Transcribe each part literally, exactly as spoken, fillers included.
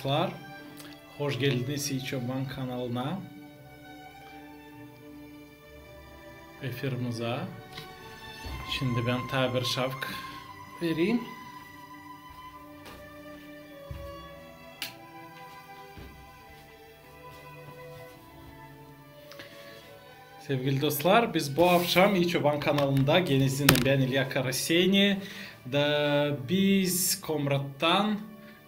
Dostlar, hoş geldiniz İi Çoban kanalına. Efirimizä. Şindi bän taa bir şavk vereyim. Sevgili dostlar, biz bu avşam İi Çoban kanalında genä sizinnän bän, İlya Karaseni, da biz Komrattan,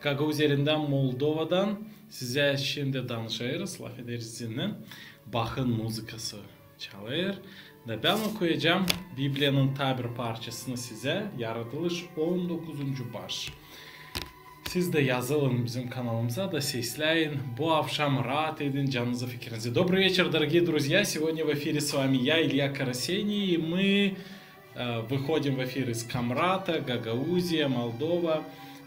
Gagauz erindän, Moldovadan sizä şindi danışêrız, lafederiz sizinnän. Bakın, muzıkası çalêr. Da bän okuyacam Bibliyanın taa bir parçasını sizä. Yaradılış, on dokuzuncu baş. Siz dä yazılın bizim kanalımıza da sesläyin. Bu avşam raat edin canınızı, fikirinizi. Добрый вечер, дорогие друзья! Сегодня в эфире с вами я, Илья Карасений, и мы э, выходим в эфир из Комрата, Гагаузия, Молдова.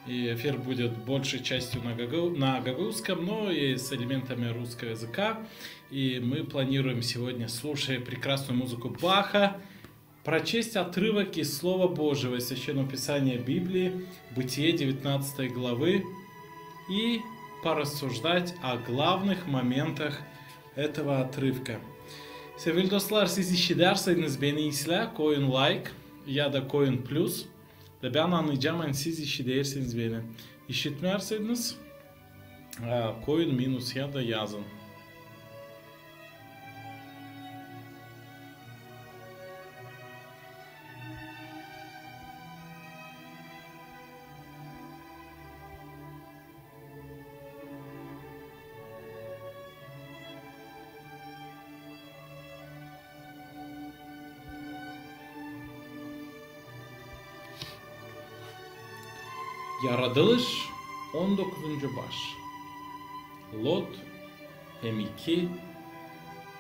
И эфир будет большей частью на гагау-, на гагаузском, но и с элементами русского языка. И мы планируем сегодня, слушая прекрасную музыку Баха, прочесть отрывок из Слова Божьего, из Священного Писания Библии, Бытие девятнадцатой главы, и порассуждать о главных моментах этого отрывка. Sevgili dostlar, siz işidärseydiniz beni islää, koyun layk ya da koyun plus. Da bän annayacam, ani siz işidärsiniz beni. İşitmeerseydiniz, e, koyun minus ya da yazın. Yaradılış, on dokuzuncu baş. Lot hem iki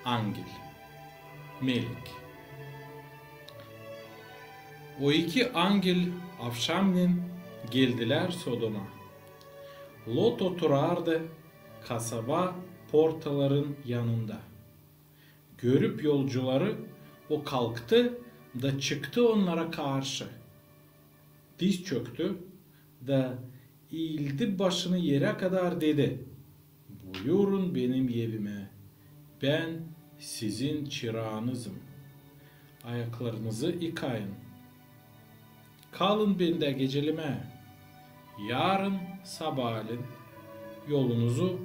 angel. Melek. O iki angel avşamnen geldilär Sodoma. Lot oturardı kasaba portaların yanında. Görüp yolcuları, o kalktı da çıktı onnara karşı. Diz çöktü da iildi başını erä kadar, dedi: "Buyurun benim evimä, bän sizin çıraanızım. Ayaklarınızı ikayın. Kalın bendä gecelemää. Yarın sabaalän yolunuzu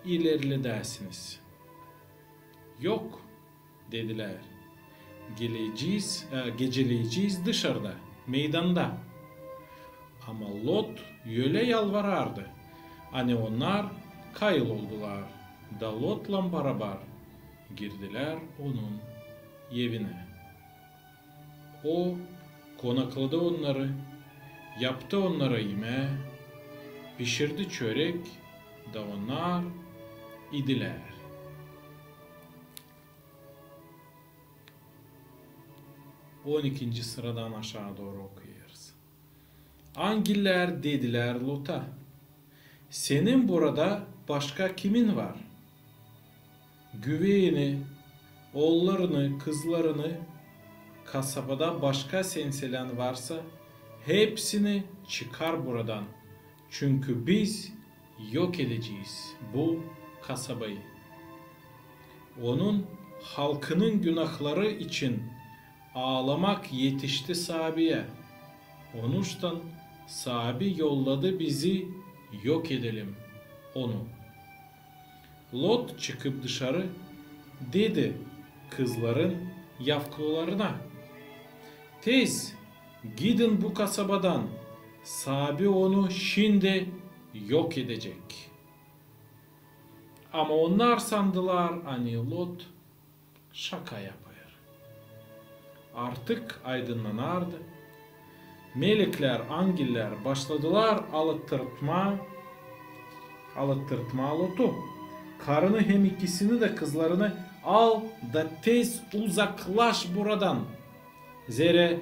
ilerledäsiniz." "Yok," dedilär. "Gelecez, e, geceleyecez dışarda, meydanda." Ama Lot ölä yalvarardı, ani onnar kayıl oldular da Lotlan barabar girdilär onun evinä. O konakladı onnarı, yaptı onnara imää, pişirdi çörek da onnar idilär. On ikinci sıradan aşaa dooru okuyêrız. Angellär dedilär Lota: "Senin burada başka kimin var? Güveeni, oollarını, kızlarını, kasabada başka sän selän varsa, hepsini çıkar buradan. Çünkü biz yok edecez bu kasabayı." Onun halkının günahları için aalamak etişti Saabiyä. Onuştan Saabi yolladı bizi yok edelim onu. Lot çıkıp dışarı, dedi kızların yavklularına: "Tez gidin bu kasabadan, Saabi onu şindi yok edecek." Ama onnar sandılar, ani Lot şaka yapêr. Artık aydınnanardı. Meleklär, angellär başladılar alıttırtmaa, alıttırtmaa Lotu: "Karını hem ikisini dä kızlarını al da tez uzaklaş buradan. Zerä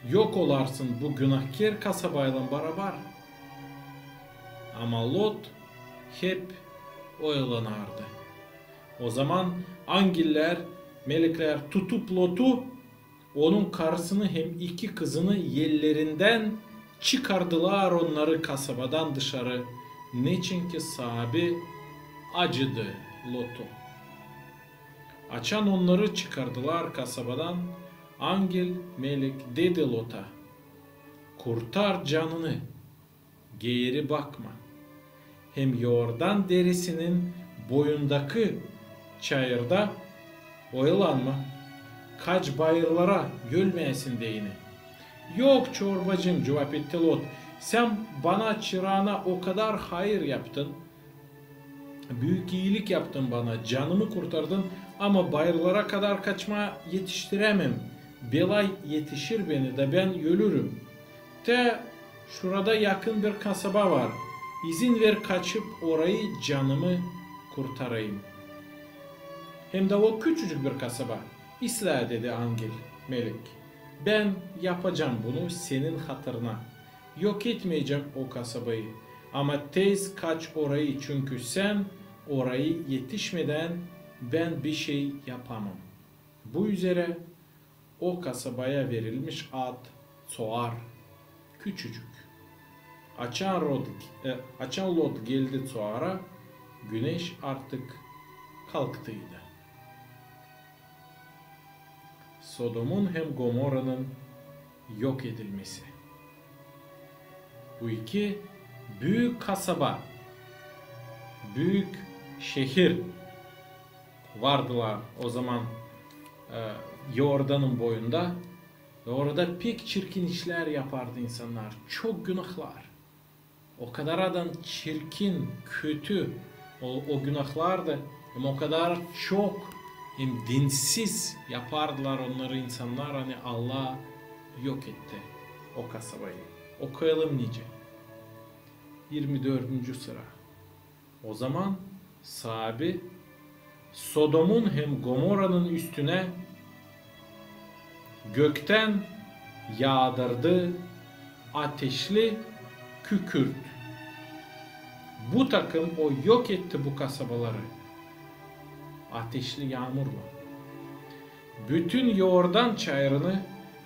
yok olarsın bu günahkär kasabaylan barabar." Ama Lot hep oyalanardı. Ozaman angellär, meleklär tutup Lotu, onun karısını hem iki kızını ellerindän Çıkardılar onnarı kasabadan dışarı, neçinki saabi acıdı Lotu. Açan onnarı çıkardılar kasabadan, angel melek dedi Lota: "Kurtar canını, geeri bakma. Hem Yordan deresinin boyundakı çayırda oyalanma. Kaç bayırlara, ölmeyesin deyni." "Yok, çorbacım," cuvap etti Lot, "sän bana, çıraana o kadar hayır yaptın, büük iilik yaptın bana, canımı kurtardın, ama bayırlara kadar kaçmaa etiştirämeerim. Belay etişir beni da bän ölürim. Te şurada yakın bir kasaba var. İzin ver, kaçıp orayı, canımı kurtarayım." "Hem dä o küçücük bir kasaba." "İslää," dedi angel melek, "bän yapacam bunu senin hatırına. Yok etmeyecäm o kasabayı. Ama tez kaç orayı, çünkü sän orayı etişmedän bän bişey yapamam." Bu üzerä o kasabaya verilmiş ad Tsoar, küçücük. Açan Lot, e, açan Lot geldi Tsoara, güneş artık kalktıydı. Sodomun hem Gomoranın yok edilmesi. Bu iki büük kasaba, büük şehir vardılar o zaman, e, Yordanın boyunda. Ve orada pek çirkin işlär yapardı insannar, çok günahlar. O kadar da çirkin, kötü o, o günahlardı, hem o kadar çok hem dinsiz yapardılar onnarı insannar, ani Allah yok etti o kasabayı. Okuyalım nicä. Irmi dördüncü sıra. O zaman saabi Sodomun hem Gomoranın üstünä göktän yaadırdı ateşli kükürt. Bu takım o yok etti bu kasabaları ateşli yaamurlan. Bütün Yordan çayırını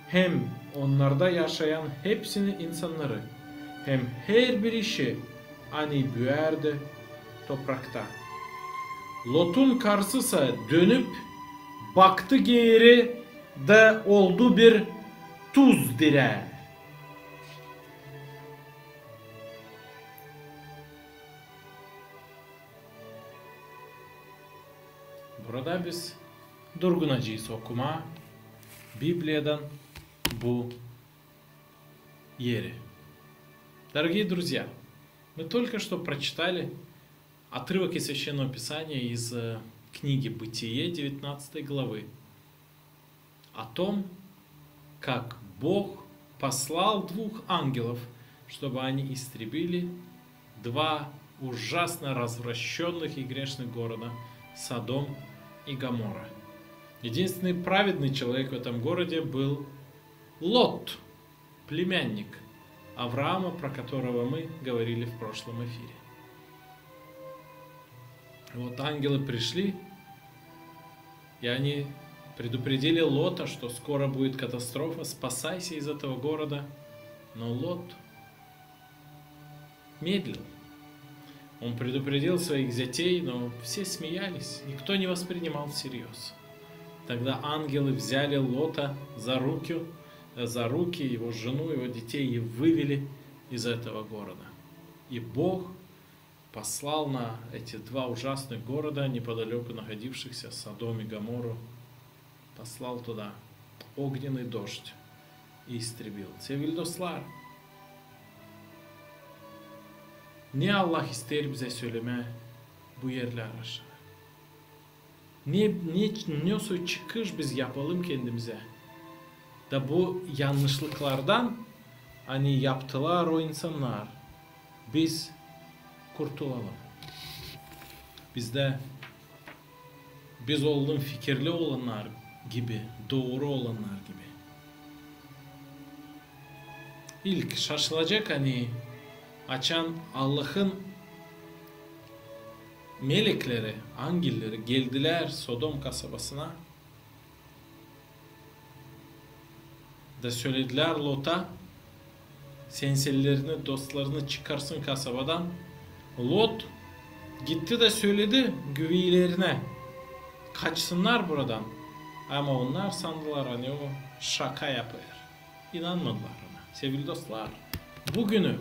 hem onnarda yaşayan hepsini insannarı, hem herbir işi, ani büüyärdi toprakta. Lotun karısı sa dönüp baktı geeri da oldu bir tuz dirää. Burada biz durgunacez okumaa Bibliyadan bu eri. Дорогие друзья, мы только что прочитали отрывок из Священного Писания, из, э, книги Бытие, девятнадцатой главы, о том, как Бог послал двух ангелов, чтобы они истребили два ужасно развращённых и грешных города, Содом и Гоморра. Единственный праведный человек в этом городе был Лот, племянник Авраама, про которого мы говорили в прошлом эфире. Вот ангелы пришли, и они предупредили Лота, что скоро будет катастрофа, спасайся из этого города. Но Лот медлил. Он предупредил своих зятей, но все смеялись, никто не воспринимал всерьёз. Тогда ангелы взяли Лота за руки, э, за руки, его жену, его детей и вывели из этого города. И Бог послал на эти два ужасных города, неподалёку находившихся, Содом и Гоморру, послал туда огненный дождь и истребил. Sevgili dostlar, ne Allah isteer bizä sölemää bu erlär aşağı? Ne, ne, ne soy çıkış biz yapalım kendimizä? Da bu yannışlıklardan, ani yaptılar o insannar, biz kurtulalım. Bizdä, biz olalım fikirli olannar gibi, dooru olannar gibi. İlk şaşılacek, ani açan Allahın melekleri, angelleri geldilär Sodom kasabasına da söledilär Lota, Sän senilerini, dostlarını çıkarsın kasabadan. Lot gitti da söledi güveylerine, kaçsınnar buradan. Ama onnar sandılar, ani o şaka yapêr. İnanmadılar ona. Sevgili dostlar, bugünü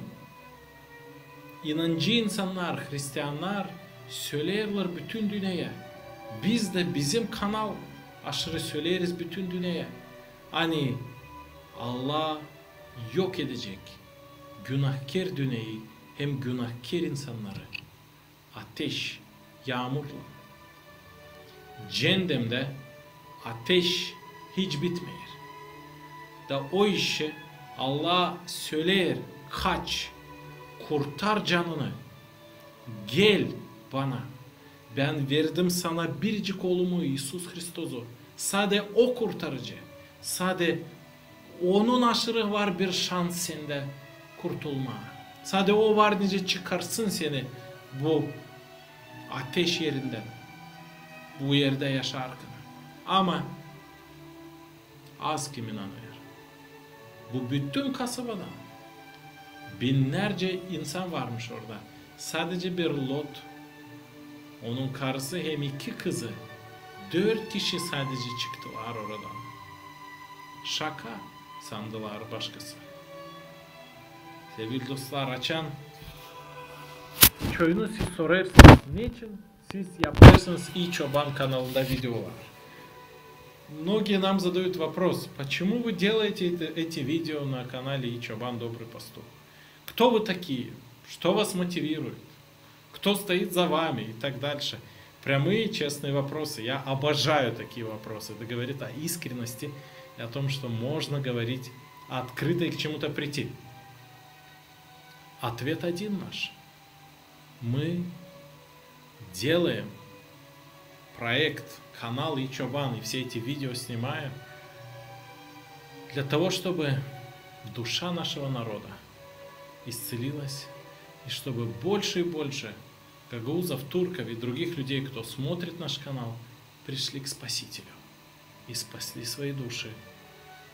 inancı insannar, hristiannar söleerlär bütün dünneyä. Biz dä, bizim kanal aşırı söleeriz bütün dünneyä, ani Allah yok edecek günahkär dünneyi hem günahkär insannarı. Ateş, yaamurlan. Ceendemdä ateş hiç bitmeer. Da o işi Allah söleer: kaç, kurtar canını, gel bana. Bän verdim sana biricik Oolumu, İisus Hristozu. Sade O kurtarıcı, sade Onun aşırı var bir şans sendä kurtulmaa. Sade O var nicä çıkarsın seni bu ateş erindän, bu erdä yaşarkan. Ama az kim inanêr. Bu bütün kasabadan binnärcä insan varmış orada. Sadece bir Lot, onun karısı hem iki kızı, dört kişi sadece çıktılar oradan. Şaka sandılar başkası. Sevgili dostlar, açan çoyunuz siz sorêrsınız, neçin siz yapêrsınız İi Çoban kanalında videolar? Многие нам задают вопрос, почему вы делаете это, эти видео на канале И Чобан Добрый Пастух? Кто вы такие? Что вас мотивирует? Кто стоит за вами? И так дальше. Прямые, честные вопросы. Я обожаю такие вопросы. Это говорит о искренности и о том, что можно говорить открыто и к чему-то прийти. Ответ один наш. Мы делаем проект, канал И Чобан, и все эти видео снимаем для того, чтобы душа нашего народа исцелилась, и чтобы больше и больше гагаузов, турков и других людей, кто смотрит наш канал, пришли к Спасителю и спасли свои души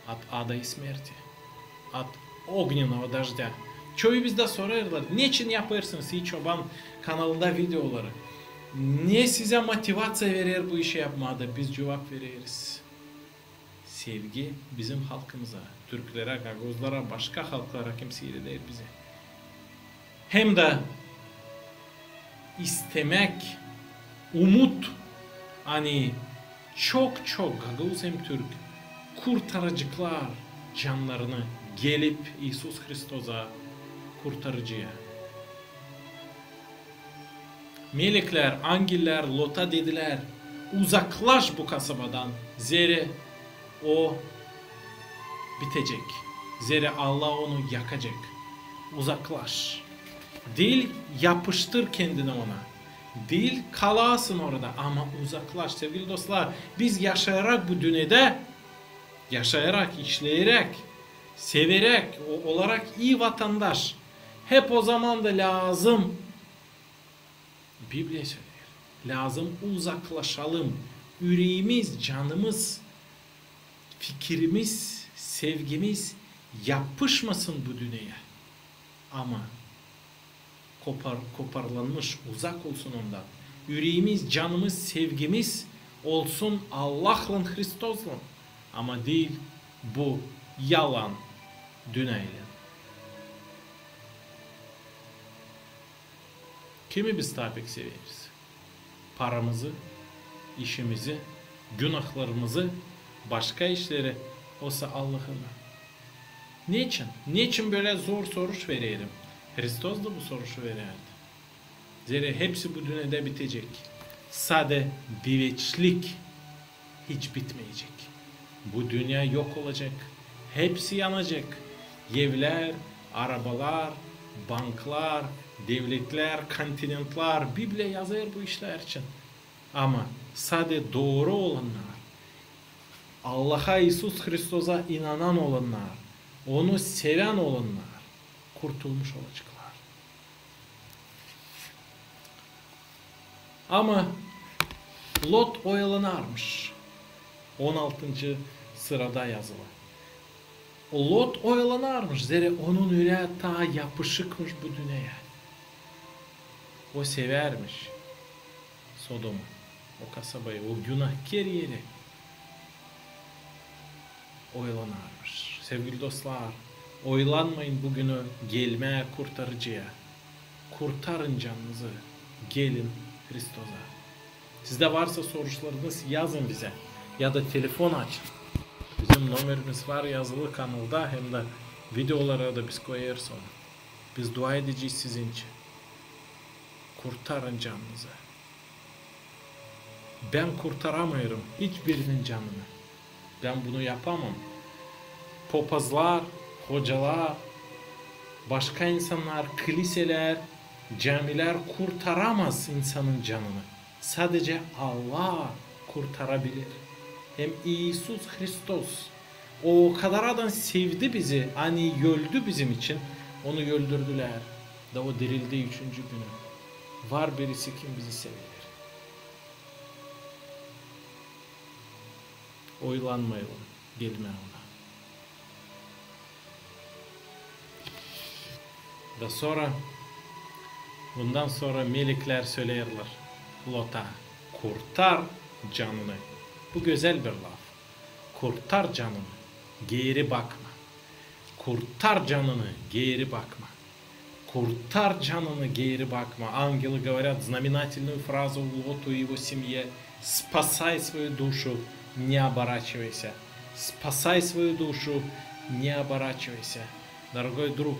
от ада и смерти, от огненного дождя. Çoyu bizdä sorêrlar, neçin yapêrsınız İi Çoban kanalında videoları? Ne sizä motivaţiya verer bu işi yapmaa? Da biz cuvap vereriz. Sevgi bizim halkımıza, türklerä, gagauzlara, başka halklara, kim siireder bizi. Hem dä istemäk, umut, ani çok-çok gagauz hem türk kurtaraceklar cannarını gelip İisus Hristoza, kurtarıcıya. Meleklär, angellär Lota dedilär: uzaklaş bu kasabadan, zerä o bitecek, zerä Allah onu yakacek. Uzaklaş. Diil yapıştır kendini ona. Diil kalasın orada, ama uzaklaş. Sevgili dostlar, biz yaşayarak bu dünnedä, yaşayarak, işleyeräk, severäk, o-, olarak ii vatandaş, hep o zaman da lääzım, Bibliya söleer, lääzım uzaklaşalım. Üreemiz, canımız, fikirimiz, sevgimiz yapışmasın bu dünneyä. Ama kopar-, koparlanmış, uzak olsun ondan. Üreemiz, canımız, sevgimiz olsun Allahlan, Hristoslan, ama diil bu yalan dünneylän. Kimi biz taa pek severiz? Paramızı, işimizi, günahlarımızı, başka işleri, osa Allahı mı? Neçin? Neçin bölä zor soruş vererim? Hristos da bu soruşu verärdi. Zerä hepsi bu dünnedä bitecek. Sade biveçlik hiç bitmeyecek. Bu dünnä yok olacek. Hepsi yanacek. Evlär, arabalar, banklar, devletlär, kontinentlär. Bibliya yazêr bu işlär için. Ama sade dooru olannar, Allaha, İisus Hristosa inanan olannar, Onu sevän olannar kurtulmuş olaceklar. Ama Lot oyalanarmış. On altıncı sırada yazılı. Lot oyalanarmış, zerä onun ürää taa yapışıkmış bu dünneyä. O sevärmiş Sodomu, o kasabayı, o günahkär eri. Oyalanarmış. Sevgili dostlar, oyalanmayın bu günü gelmää Kurtarıcıya. Kurtarın canınızı, gelin Hristoza. Sizdä varsa soruşlarınız, yazın bizä ya da telefon açın. Bizim nomerimiz var yazılı kanalda, hem dä videolara da biz koyêrız onu. Biz dua edecez sizin için. Kurtarın canınızı. Bän kurtaramêêrım hiçbirinin canını. Bän bunu yapamam. Popazlar, hocalar, başka insannar, kiliselär, camilär kurtaramaz insanın canını. Sadece Allah kurtarabilir. Hem İisus Hristos. O kadaradan sevdi bizi, ani öldü bizim için, onu öldürdülär. Da o dirildi üçüncü günü. Var birisi, kim bizi sever. Oyalanmayalım gelmää ona. Da sora, bundan sora meleklär söleerlär Lota: "Kurtar canını." Bu gözäl bir laf. Kurtar canını, geeri bakma. Kurtar canını, geeri bakma. Kurtar canını, geeri bakma. Ангелы говорят знаменательную фразу Лоту и его семье: "Спасай свою душу, не оборачивайся. Спасай свою душу, не оборачивайся". Дорогой друг,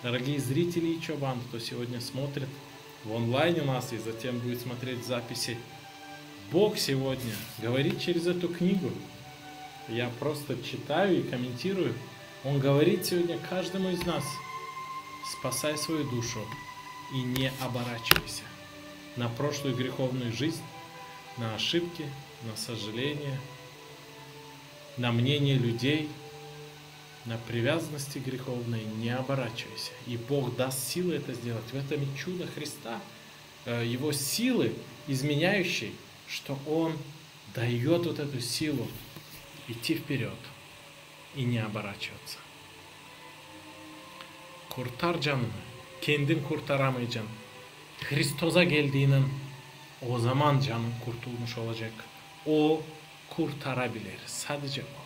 дорогие зрители и чобан, кто сегодня смотрит в онлайне нас и затем будет смотреть в записи, Бог сегодня говорит через эту книгу. Я просто читаю и комментирую. Он говорит сегодня каждому из нас: "Спасай свою душу и не оборачивайся на прошлую греховную жизнь, на ошибки, на сожаления, на мнение людей, на привязанности греховные, не оборачивайся". И Бог даст силы это сделать. В этом и чудо Христа, э, Его силы изменяющей, что Он даёт вот эту силу идти вперёд и не оборачиваться. Kurtar canını, kendin kurtaramaycan. Hristoza geldiynän, o zaman canın kurtulmuş olacek. O kurtarabilir, sadece O.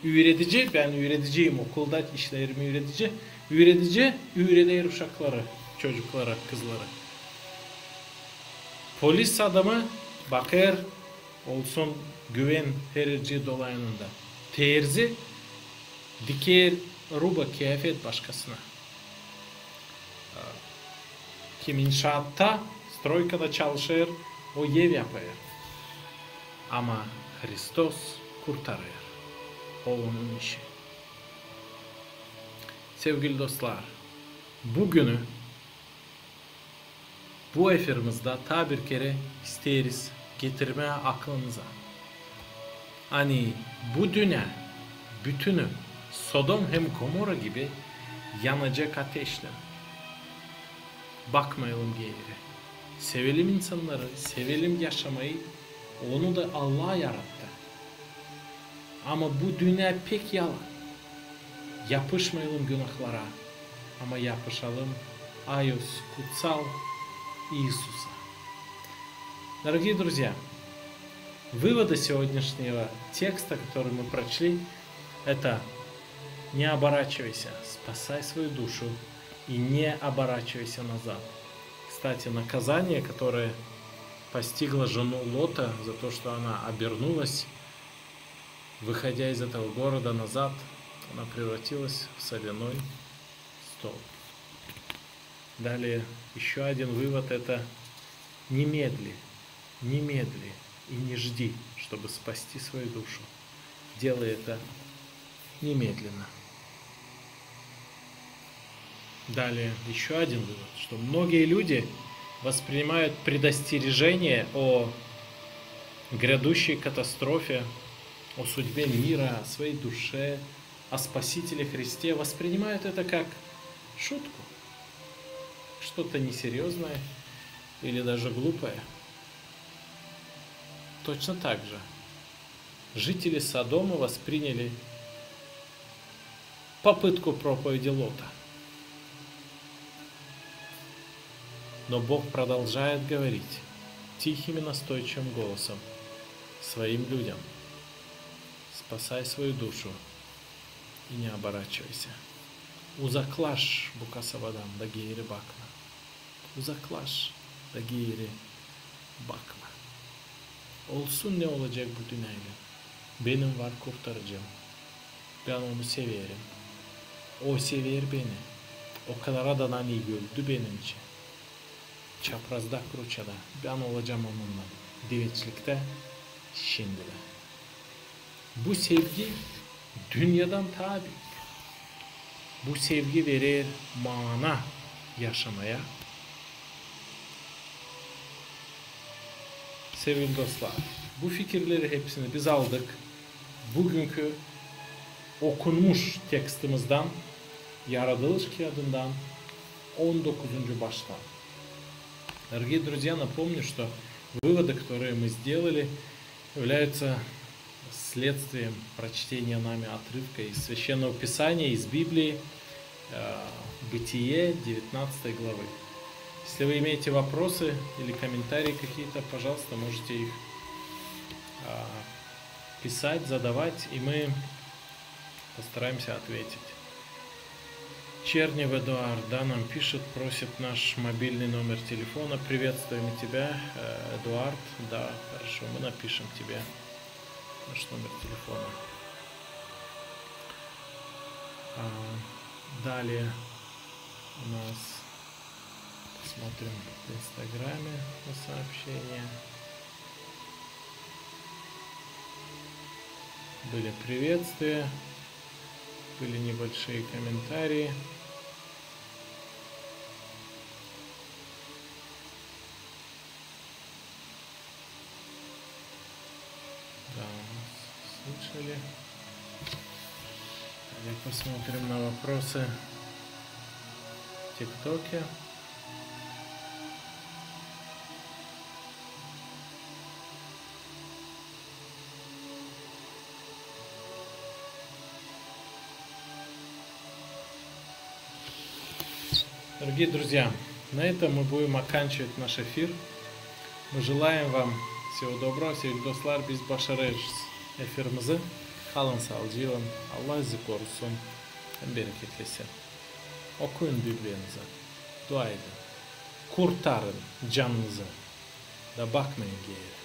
Üüredici, bän üürediciyim, okulda işleerim üüredici. Üüredici üüreder uşakları, çocukları, kızları. Polis adamı bakêr, olsun güven her ercii dolayanında. Terzi diker ruba, kıyafet başkasına. Kim inşaatta, stroykada çalışêr, o ev yapêr. Ama Hristos kurtarêr. O onun işi. Sevgili dostlar, bu günü, bu efirimizda taa bir kerä isteeriz getirmää aklınıza, ani bu dünnä bütünü Sodom hem Gomora gibi yanacek ateşlän. Bakmayalım geeri. Sevelim insannarı, sevelim yaşamayı. Onu da Allah yarattı. Ama bu dünnä pek yalan. Yapışmayalım günahlara, ama yapışalım Ayos, kutsal İisusa. Дорогие друзья, выводы сегодняшнего текста, который мы прочли, это: не оборачивайся, спасай свою душу и не оборачивайся назад. Кстати, наказание, которое постигло жену Лота за то, что она обернулась, выходя из этого города назад, она превратилась в соляной столб. Далее, ещё один вывод, это: не медли, не медли и не жди, чтобы спасти свою душу. Делай это немедленно. Далее, ещё один вывод, что многие люди воспринимают предостережение о грядущей катастрофе, о судьбе мира, о своей душе, о Спасителе Христе, воспринимают это как шутку, что-то несерьёзное или даже глупое. Точно так же жители Содома восприняли попытку проповеди Лота. Но Бог продолжает говорить тихим и настойчивым голосом своим людям: спасай свою душу и не оборачивайся. Uzaklaş bu kasabadan da geeri bakma. Uzaklaş da geeri bakma. Olsun ne olacek bu dünnäylän, benim var kurtarıcım. Bän onu severim. O sever beni. O kadar da ani öldü benim için. Çaprazda, kruçada. Bän olacam onunnan. Diveçliktä, şindi dä. Bu sevgi dünnedan taa büük. Bu sevgi verer maana yaşamaya. Sevgili dostlar, bu fikirleri hepsini biz aldık bugünkü okunmuş tekstimizdan, Yaradılış kiyadından, on dokuzuncu baştan. Дорогие друзья, напомню, что выводы, которые мы сделали, являются следствием прочтения нами отрывка из Священного Писания, из Библии, э, Бытие, девятнадцатой главы. Если вы имеете вопросы или комментарии какие-то, пожалуйста, можете их, а, писать, задавать, и мы постараемся ответить. Чернев Эдуард, да, нам пишет, просит наш мобильный номер телефона. Приветствуем и тебя, э, Эдуард. Да, хорошо, мы напишем тебе наш номер телефона. А, далее у нас посмотрим в Инстаграме на сообщения. Были приветствия, были небольшие комментарии. Да, слышали. Далее посмотрим на вопросы в ТикТоке. Дорогие друзья, на этом мы будем оканчивать наш эфир. Мы желаем вам всего доброго, sevgili dostlar, biz başarêrız efirimizi. Kalın saalıcaklan, Allah sizi korusun hem bereketlesin. Okuyun Bibliyanızı, dua edin, kurtarın canınızı, da bakmayın geeri.